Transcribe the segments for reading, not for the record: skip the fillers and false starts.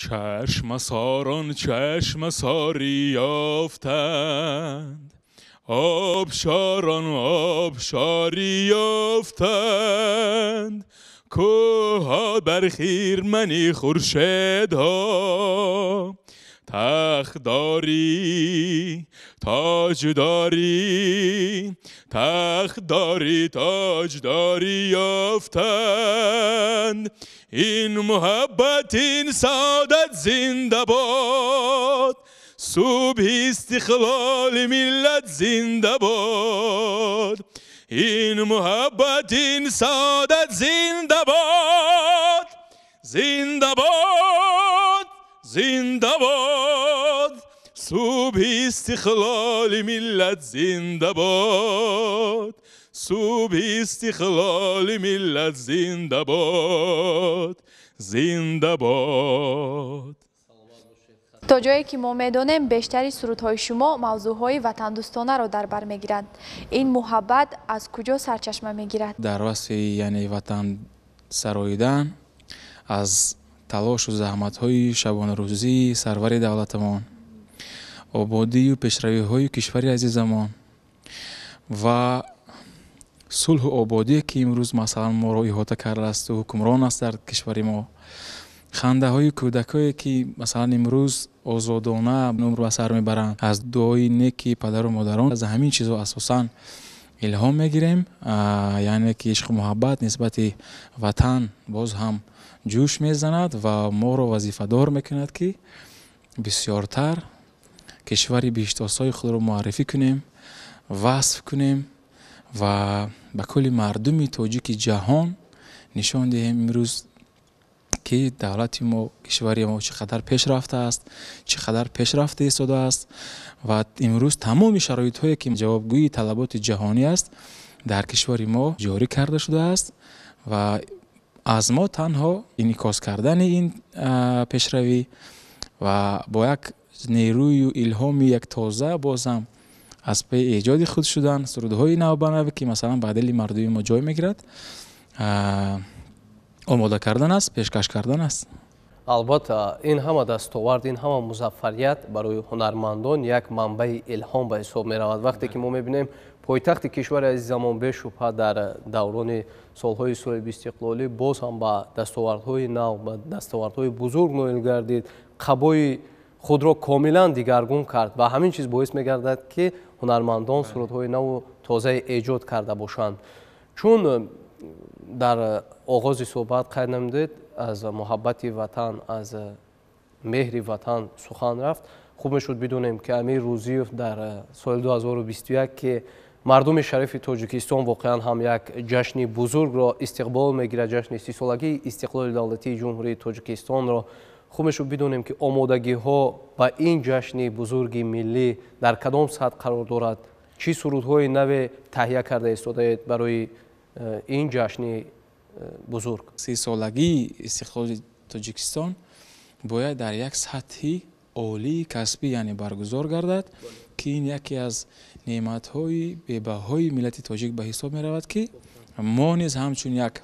Чашмасорон чашмасорӣ ёфтанд, обшорон обшорӣ ёфтанд, кӯҳҳо бар хирмани хуршедҳо, тахт дорӣ, тоҷ дорӣ, тахт дорӣ, тоҷ дорӣ ёфтанд. Ин муҳаббат, ин саодат зинда бод, субҳи истиқлоли миллат зинда бод. Ин муҳаббат, ин саодат зинда бод, зинда бод, зинда бод, субҳи истиқлоли миллат зинда бод, субҳи истиқлоли миллат зинда бод, зинда бод. То ҷое ки мо медонем, бештари сурудҳои шумо мавзӯъҳои ватандӯстонаро дар бар мегиранд. Ин муҳаббат аз куҷо сарчашма мегирад? Дар васфи, яъне, ватан сароидан аз талошу заҳматҳои шабонарӯзии сарвари давлатамон, ободию пешравиҳои кишвари азизамон ва сулҳу ободие, ки имрӯз, масалан, моро иҳота кардаасту ҳукмрон аст дар кишвари мо, хандаҳои кӯдакое, ки, масалан, имрӯз озодона умр ба сар мебаранд аз дуои неки падару модарон, аз ҳамин чизҳо асосан илҳом мегирем. Яъне ки ишқу муҳаббат нисбати ватан боз ҳам ҷӯш мезанад ва моро вазифадор мекунад, ки бисёртар кишвари биҳиштосои худро муаррифӣ кунем, васф кунем ва ба кулли мардуми тоҷики ҷаҳон нишон диҳем имрӯз, ки давлати мо, кишвари мо чӣ қадар пеш рафтааст, чӣ қадар пешрафта истодааст ва имрӯз тамоми шароитҳое, ки ҷавобгӯи талаботи ҷаҳонӣ аст, дар кишвари мо ҷорӣ карда шудааст ва аз мо танҳо инъикос кардани ин пешравӣ ва бо як нерӯю илҳоми як тоза боз ҳам аз паи эҷоди худ шудан сурудҳои навбанаве, ки, масалан, ба дили мардуми мо ҷой мегирад, омода кардан аст, пешкаш кардан аст. Албатта, ин ҳама дастовард, ин ҳама музаффарият барои ҳунармандон як манбаи илҳом ба ҳисоб меравад. Вақте ки мо мебинем, пойтахти кишвари азизамон бешубҳа дар даврони солҳои соҳибистиқлолӣ боз ҳам ба дастовардҳои нав, ба дастовардҳои бузург ноил гардид, қабои худро комилан дигаргун кард ва ҳамин чиз боис мегардад, ки ҳунармандон сурудҳои наву тозае эҷод карда бошанд. Чун дар оғози суҳбат қайд намудед, аз муҳаббати ватан, аз меҳри ватан сухан рафт, хуб мешуд бидонем, ки Амир Рӯзиев дар соли 2021, ки мардуми шарифи Тоҷикистон воқеан ҳам як ҷашни бузургро истиқбол мегирад, ҷашни 30-солагии истиқлоли давлатии Ҷумҳурии Тоҷикистонро, хуб мешуд бидонем, ки омодагиҳо ба ин ҷашни бузурги миллӣ дар кадом сатҳ қарор дорад, чӣ сурудҳои наве таҳия карда истодаед барои ин ҷашни бузург. 30-солагии истиқлоли Тоҷикистон бояд дар як сатҳи олии касбӣ, яъне, баргузор гардад, ки ин яке аз неъматҳои бебаҳои миллати тоҷик ба ҳисоб меравад, ки мо низ ҳамчун як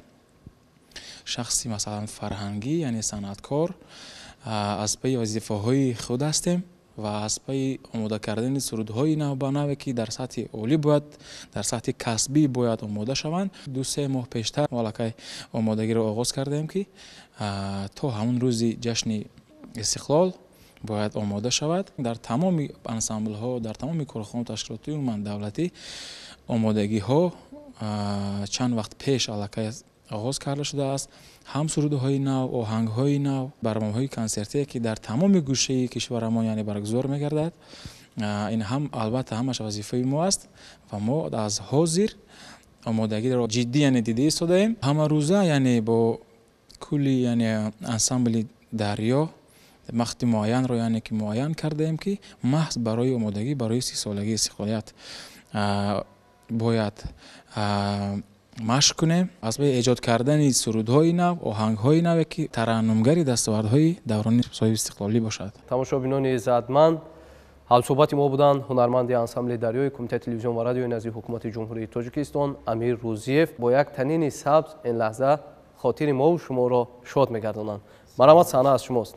шахси, масалан, фарҳангӣ, яъне санъаткор, аз пайи вазифаҳои худ ҳастем ва аз пайи омода кардани сурудҳои навбанаве, ки дар сатҳи олӣ бояд, дар сатҳи касбӣ бояд омода шаванд. 2-3 моҳ пештар мо аллакай омодагиро оғоз кардаем, ки то ҳамон рӯзи ҷашни истиқлол бояд омода шавад. Дар тамоми ансамблҳо, дар тамоми корхонаҳо, ташкилотҳои умуман давлатӣ омодагиҳо чанд вақт пеш аллакай оғоз карда шудааст: ҳам сурудҳои нав, оҳангҳои нав, барномаҳои консертие, ки дар тамоми гӯшаи кишварамон, яъне, баргузор мегардад. Ин ҳам, албатта, ҳамаш вазифаи мо аст ва мо аз ҳозир омодагиро ҷиддӣ, яъне, дида истодаем. Ҳамарӯза, яъне, бо кулли, яъне, ансамбли Дарё вақти муайянро, яъне, ки муайян кардаем, ки маҳз барои омодагӣ барои 30-солагии истиқлолият бояд машқ кунем, аз паи эҷод кардани сурудҳои нав, оҳангҳои наве, ки тараннумгари дастовардҳои даврони соҳибистиқлолӣ бошад. Тамошобинони иззатманд, ҳамсӯҳбати мо буданд ҳунарманди ансамбли Дарёи Кумитаи телевизион ва радиои назди Ҳукумати Ҷумҳурии Тоҷикистон Амир Рӯзиев. Бо як танини сабз ин лаҳза хотири мову шуморо шод мегардонанд. Марҳамат, саҳна аз шумост.